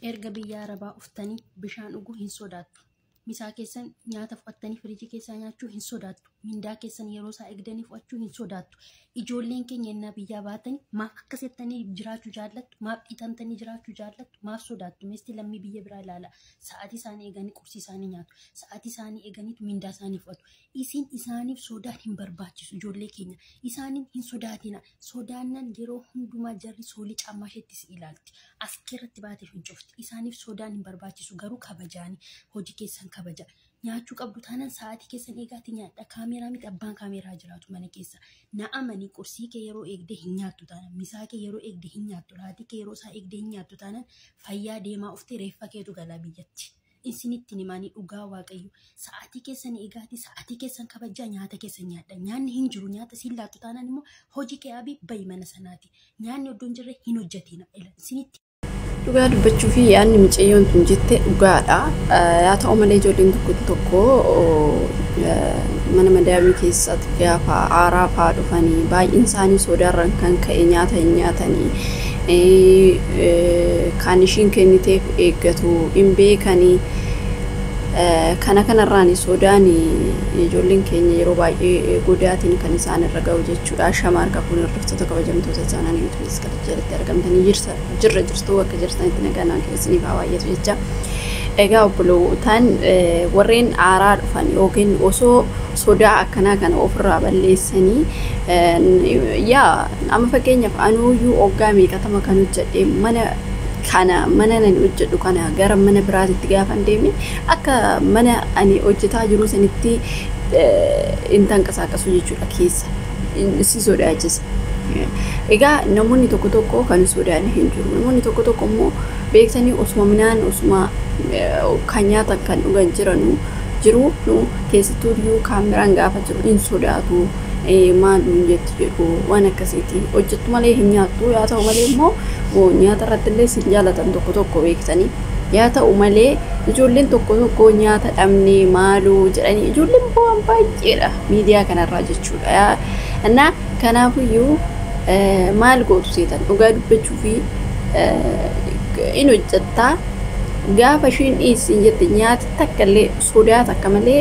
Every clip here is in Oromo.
Erga biyya Arabaa dhuftanii bishaan dhuguu hin sodaattu. Misaa keessan nyaata fudhattanii firiijii keessaa nyaachuu hin sodaattu. Mindaa keessan yeroo isaa eegdanii fudhachuu hin sodaattu. Ijoolleen keenya ennaa biyyaa baatanii maaf akkas jettanii jiraachuu jaallattu? Maaf dhiitamtanii jiraachuu jaallattu? Maaf sodaattu? Meesti lammii biyya biraa ilaala. Sa'aatii isaanii eeganii qursii isaanii nyaatu. Sa'aatii isaanii eeganiitu mindaa isaanii fudhatu. Isin isaaniif sodaan hin barbaachisu, ijoollee keenya. Isaaniin hin sodaatina. Sodaannan yeroo hundumaa jarri soolii caammaa isheetti si ilaalti. As irratti baatee fincoofti. Isaaniif sodaan hin barbaachisu, garuu kabajaani. Hojii keessan kabaja. Nyaachuu qabdu taanaan sa'aatii keessan eegaati nyaadha. Kaameeraa miti, abbaan kaameeraa jiraatu mana keessa. Na amanii, qursii kee yeroo eegdee hin nyaattu taanaan, misaa kee yeroo eegdee hin nyaattu, raatii kee yeroo isaa eegdee hin nyaattu taanaan, fayyaa deemaa uftee reeffa keetu galaa biyyatti. Isinitti himanii, dhugaa Waaqayyo. Sa'aatii keessan eegaatii, sa'aatii keessan kabajaa, nyaata keessan nyaadha. Nyaanni hin jiru, nyaata siin laattu taanaan immoo hojii kee abii bayi mana sanaati. Nyaanni iddoo hin jirre hin hojjetina. Isinitti Dhugaa dubbachuu fi yaadni mucayyoon tun jette dhugaadha. Haa ta'u malee, ijoolleen tokko tokko mana madaamii keessatti gaafa aaraa fa'aa dhufanii baay'een isaanii sodaarraan kan ka'e nyaata hin nyaatanii, kan ishiin kenniteef eeggatu hin beekanii. Kana kanarraan sodaan ijoolleen keenya yeroo baay'ee godaatiin kan isaan irra ga'u jechuudha. Shamaarka kun hordoftoota kabajamtoota isaanii yuutuubiis kan jalatti argamtanii jirra jirtu, bakka jirtanitti nagaa keessaniif haa baay'atu jecha. Egaa obbolootaan, warreen aaraa dhufan yookiin osoo sodaa akkanaa kana ofirraa balleessanii, yaa amma fakkeenyaaf anuuyyuu hoggaa meeqatama kan hojjedhe mana kana, mana nan hojjedhu kana gara mana biraatitti gaafan deeme akka mana ani hojjetaa jiru sanitti hin tanqasaaqasu jechuudha, keessa si sodaachisa. Egaa namoonni tokko tokko kan sodaan hin jiru. Namoonni tokko tokko immoo beektanii osuma minaan osuma kan nyaatan kan dhugan jiranu jiru, keessattuu iyyuu kaameraan gaafa jiru hin sodaatu. Maal nuun jetti jedhu, waan akkasiiti hojjettu malee hin nyaattu. Yaa ta'u malee immoo nyaata irratti illee sin jaalatan tokko tokko beektanii. Yaa ta'u malee, ijoolleen tokko tokko nyaata dhabnee maaloo jedhanii ijoolleen bu'aan baay'eedha miidiyaa kanarraa jechuudha. Innaa kanaafuyyuu maal gootu seetan? Dhugaa dubbachuu fi in hojjettaa, gaafa ishiin dhiyeessiin jette nyaata takka illee sodaa takka malee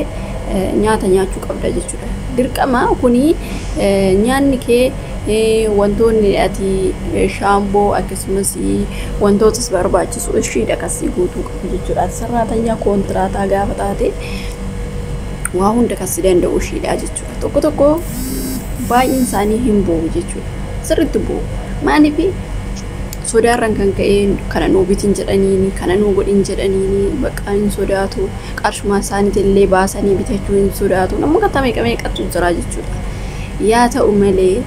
nyaata nyaachuu qabda jechuudha. Dirqama kuni, nyaanni kee, wantoonni ati shaamboo akkasumas wantootas barbaachisu ishiidha kasii guutuu qabu jechuudha. Sarraatanyaa koontiraataa gaafa taate waa hunda kasi danda'u ishiidha jechuudha. Tokko tokko baay'een isaanii hin bo'u jechuudha. Sirriitti bo'u. Maaliif? Sodaarraan kan ka'e kana nuu bitin jedhaniini, kana nuu godhin jedhaniini, bakka hin sodaatu, qarshumaa isaaniitillee baasanii bitachuu hin sodaatu. Namoota meeqa meeqatu jira jechuudha. Yaa ta'u malee,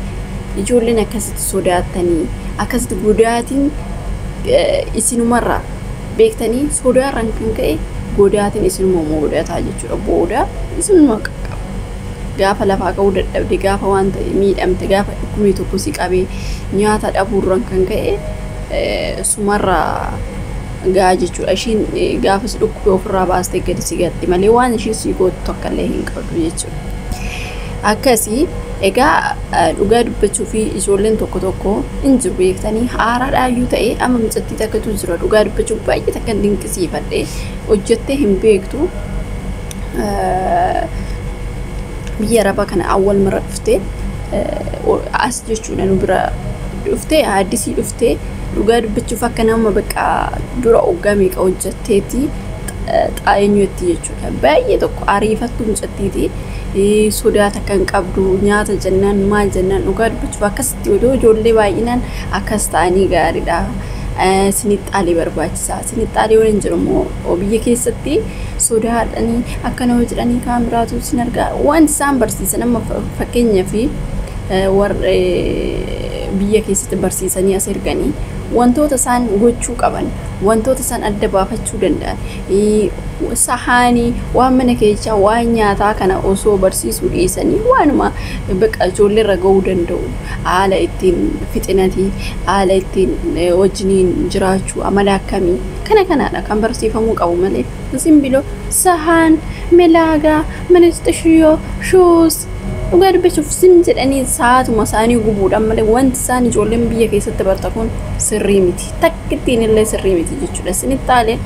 ijoolleen akkasitti sodaattanii akkasitti godaatiin isinumarraa beektanii, sodaarraan kan ka'e godaatiin isinuma mudataa jechuudha. Booda isinuma qaqqaba. Gaafa lafaa ka'uu dadhabde, gaafa waan ta'e miidhamte, gaafa dhukkubni tokko si qabee nyaata dhabuurraan kan ka'e sumarraa gaa jechuudha. Ishiin gaafa si dhukkube ofirraa baastee gadi si gatti malee waan ishiin si gootu tokko illee hin qabdu jechuudha. Akkasii egaa, dhugaa dubbachuu fi ijoolleen tokko tokko hin jiru beektanii, haaraadhaayyuu ta'e. Amma mucattii takkatu jira, dhugaa dubbachuuf baay'ee takka dinqisiifadhe, hojjettee hin beektu. Biyya Arabaa kana awwal mara dhuftee as jechuudha, nu bira dhuftee, addisii dhuftee, dhugaa dubbachuuf akka nama bakka dura hoggaa meeqa hojjetteeti xaa'eenyutti jechuudha. Baay'ee tokko ariifattu mucattiiti. Sodaata kan qabdu, nyaata jennaan maal jennaan, dhugaa dubbachuuf akkasitti odoo ijoollee baay'inaan akkas ta'anii gaariidha. Sinixxaalee barbaachisaa. Sinixxaalee waliin jiru immoo biyya keessatti sodaadhanii akkana hojjedhanii kaameraatu sin argaa wanti isaan barsiisan, amma fakkeenyaaf warra biyya keessatti barsiisanii as erganii, wantoota isaan gochuu qaban, wantoota isaan adda baafachuu danda'an, sahaanii, waan mana keessaa, waan nyaataa kana osoo barsiisuu dhiisanii, waanuma bakka ijoollee irra ga'uu danda'u, haala ittiin fixinatii, haala ittiin wajjiniin jiraachuu, amala akkamii, kana kanaadha kan barsiifamuu qabu malee isin biloo sahaan melaagaa ministishiyoo shuus Dhugaa dubbachuuf sin jedhanii sa'aatuma isaanii gubuudhaan malee wanti isaan ijoolleen biyya keessatti barta kun sirrii miti. Takkittiin illee sirrii miti jechuudha. Isinitti haalee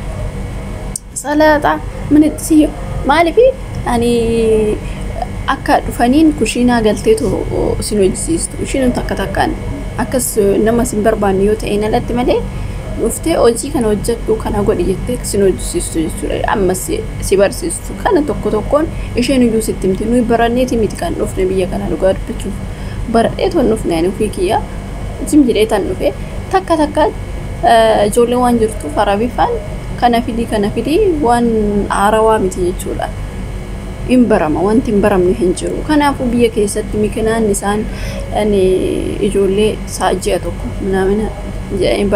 salaaxaa manatti siyyo maaliif ani akka dhufaniin kushiinaa galteetu isin hojjisiistu. Ishiin takka takkaan akkas nama isin barbaanne yoo ta'een alatti malee dhuftee hojii kana hojjedhu kana godhi jettee isin hojjisiistu jechuudha. Ammas si barsiistu. Kana tokko tokkoon isheen iyyuu sitti himti. Nuyi baranneeti miti kan dhufne biyya kana, dhugaa dubbachuuf. Baradheetu hin dhufne, ani ofii kiyya. Jim jedhee tan dhufe. Takka takka ijoolleen waan jirtuuf Arabiffaan kana fidii kana fidii waan haarawaa miti jechuudha. Hin barama, wanti hin baramne hin jiru. Kanaafuu biyya keessatti mikinaan isaan ijoollee ji'a tokko minaamina hin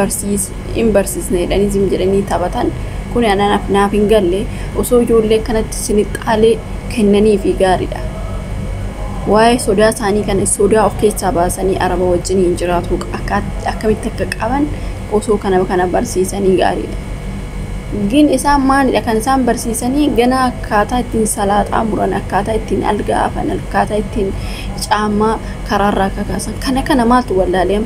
barsiisne jedhanii zim jedhanii taphatan kun anaaf naaf hin galle. Osoo ijoollee kanatti sinixxaalee kennanii fi gaariidha. Waa'ee sodaa isaanii kana sodaa of keessaa baasanii Araba wajjin hin jiraatu akkamitti akka qaban osoo kana kana barsiisanii gaariidha. Gin isaan maalidha kan isaan barsiisanii? Gana akkaataa ittiin salaaxaa muran, akkaataa ittiin algaa afan, akkaataa ittiin caammaa karaarraa kakaasan, kana kana maaltu wallaalee?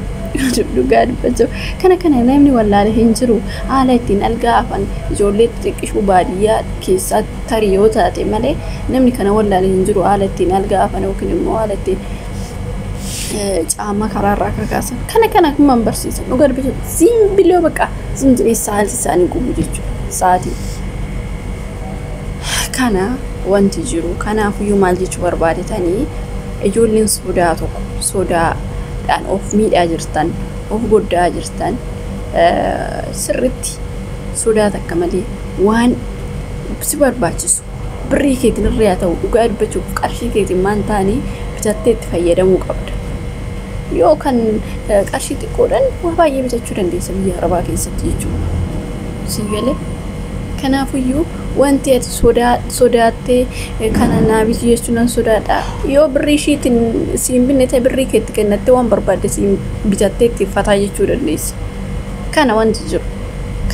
Dhugaa dubbachuuf kana kana namni wallaalee hin jiru. Haala ittiin algaa afan ijoollee xixiqqishuu baadiyyaa keessaa tarii yoo taate malee namni kana wallaalee hin jiru. Haala ittiin algaa afan yookiin immoo haala ittiin caammaa karaarraa kakaasan kana kana kuma barsiisan. Dhugaa dubbachuuf zimbiloo baqa zim jedhee sa'aatii isaanii gubu jechuudha. Sa'aatii kana wanti jiru. Kanaafuyyuu maal jechuu barbaadetanii, ijoolleen sodaa tokko sodaadhaan of miidhaa jirtan, of goddaa jirtan, sirritti sodaa takka malee waan si barbaachisu birrii keetiin irra haa ta'u, dhugaa dubbachuuf qarshii keetiin maan ta'anii bitattee itti fayyadamuu qabda. Yoo kan qarshii xiqqoodhaan waa baay'ee bitachuu dandeessa biyya Arabaa keessatti jechuudha. Si galee? Kanaafuyyuu wanti ati sodaattee kana naa biti jechuun nan sodaadha. Yoo birrii ishiitiin siin binne ta'e, birrii keetti kennattee waan barbaadde siin bitattee itti uffataa jechuu dandeessa. Kana wanti jiru.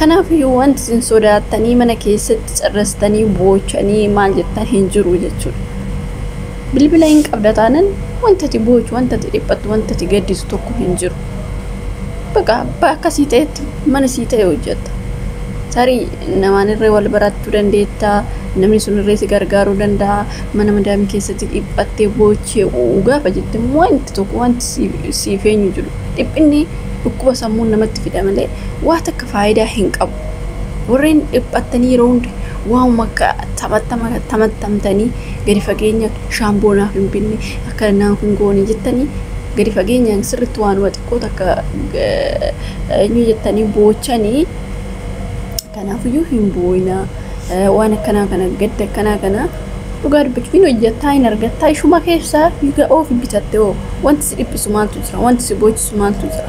Kanaafiyyuu wanti isin sodaattanii mana keessatti carrastanii boochanii maal jettan hin jiru jechuudha. Bilbila hin qabda taanan wanta ati boochu, wanta ati dhiphattu, wanta ati gaddisu tokko hin jiru. Baqa akkasii ta'etti mana sii ta'e hojjetta. Tarii namaan irree wal barattuu dandeetta, namni sun irree si gargaaruu danda'a. Mana madaamii keessatti dhiphattee boochee gaafa jette wanti tokko wanti siif eenyu jiru. Dhiphinni dhukkuba sammuu namatti fida malee waa takka faayidaa hin qabu. Warreen dhiphattanii yeroo hunda waanuma akka tamattamtanii gadi fageenya shaamboo naaf hin binne, akka naaf hin goone jettanii, gadi fageenyaan sirriitti waanuma xiqqoo takka eenyu jettanii boochanii, kanaafiyyuu hin boo'inaa. Waan akkanaa kana, gadda akkanaa kana, dhugaa dubbachuuf hin hojjettaa, hin argattaa, ishuma keessaa oofi bitatte hoo wanti si dhiphisu maaltu jira? Wanti si boochisu maaltu jira?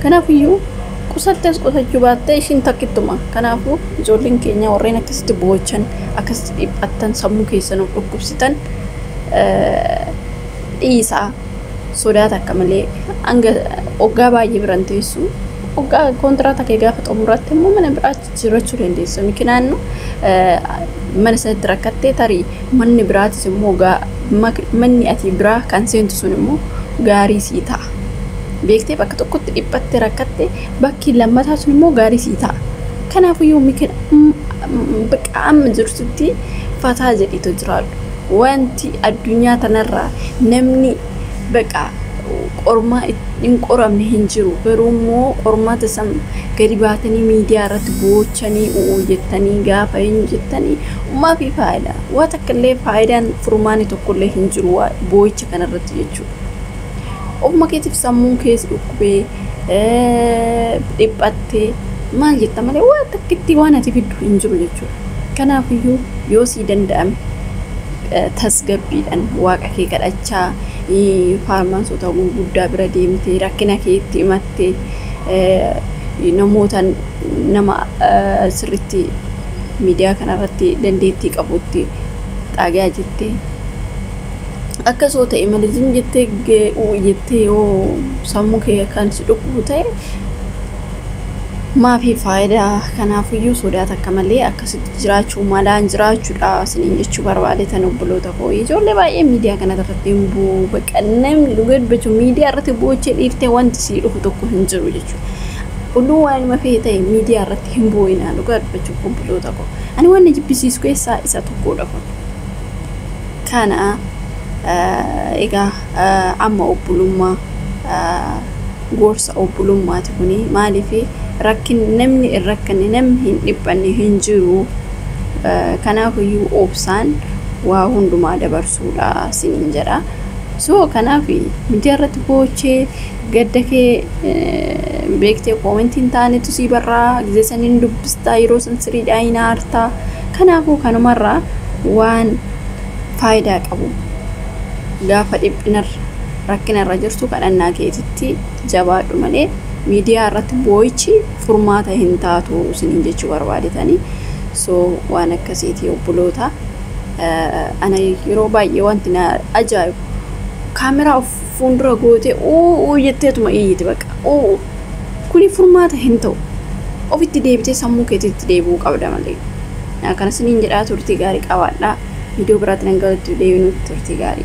Kanaafiyyuu qusattees qusachuu baattee ishiin takkittuma. Kanaafuu ijoolleen keenya warreen akkasitti boochan, akkasitti dhiphattan, sammuu keessan of dhukkubsitan, dhiisaa. Sodaa takka malee hanga waggaa baay'ee biran teessu. Waggaa kontiraata kee gaafa xumuratte immoo mana biraa jiraachuu dandeessa. Mikinaannu mana sanatti rakkattee tarii manni biraatis immoo manni ati biraa kan seentu sun immoo gaarii sii ta'a. Beektee bakka tokkotti dhiphattee rakkatte, bakki lammataa sun immoo gaarii sii ta'a. Kanaafiyyuu bakka amma jirtutti fataa jedhitu jiraadhu. Wanti addunyaa tanarraa namni baqa qormaa hin qoramne hin jiru. Garuu immoo qormaata san gadi baatanii miidiyaa irratti boochanii u'uu jettanii gaafa eenyu jettanii uumaa fi faayidaa waa takka illee faayidaan furmaani tokkollee hin jiru boo'icha kanarratti jechuudha. Ofuma keetiif sammuun keessa dhukkubee dhiphattee maal jetta malee waa takkitti waan ati fiddu hin jiru jechuudha. Kanaafiyyuu yoo sii danda'ame tasgabbiidhaan waaqa kee kadhachaa, faarmaasota gurguddaa bira deemtee rakkina kee itti himattee, namoota nama sirriitti miidiyaa kanarratti dandeettii qabutti xaagaa jettee akkasoo ta'e malee zim jettee jettee yoo sammuu kee kan si dhukkubu ta'e. Maafi faayidaa? Kanaafiyyuu sodaa takka malee akkasitti jiraachuu malaan jiraachuudha isiniin jechuu barbaadetan, obboloota koo. Ijoollee baay'ee miidiyaa kana irratti hin bu'u. Bakka namni dhuga dubbachuu, miidiyaa irratti boochee dhiiftee wanti sii dhufu tokko hin jiru jechuudha. Oduu waan fe'e ta'e miidiyaa irratti hin bu'inaa, dhugaa dubbachuuf, obboloota koo. Ani waan na jibbisiisu keessaa isa tokkodha kun. Kana egaa amma obbolummaa, gorsa obbolummaati kuni. Maaliif rakkin namni hin rakkanne, namni hin dhiphanne hin jiru. Kanaafiyyuu obsaan waa hundumaa dabarsuudha siniin jedha. So kanaaf miidiyaa irratti boochee gadda kee beektee koomentiin taanetu sii barraa gizee saniin dubbistaa, yeroo san siriidhaa hin aartaa. Kanaafuu kanumarraa waan faayidaa qabu, gaafa dhiphinarra rakkinarra jirtu kadhannaa keetitti jabaadhu malee miidiyaa irratti boo'ichi furmaata hin taatu isiniin jechuu barbaadetanii. So waan akkasiiti, obboloota. Ana yeroo baay'ee wanti na ajaa'ibu, kaameraa of fuuldura gootee uu jetteetuma iyyiti, bakka uu kuni furmaata hin ta'u. Ofitti deebitee sammuu keetitti deebi'uu qabda malee. Kana isiniin jedhaa, turtii gaarii qabaadhaa. Viidiyoo biraatti nan galatti deebinutti, turtii gaarii.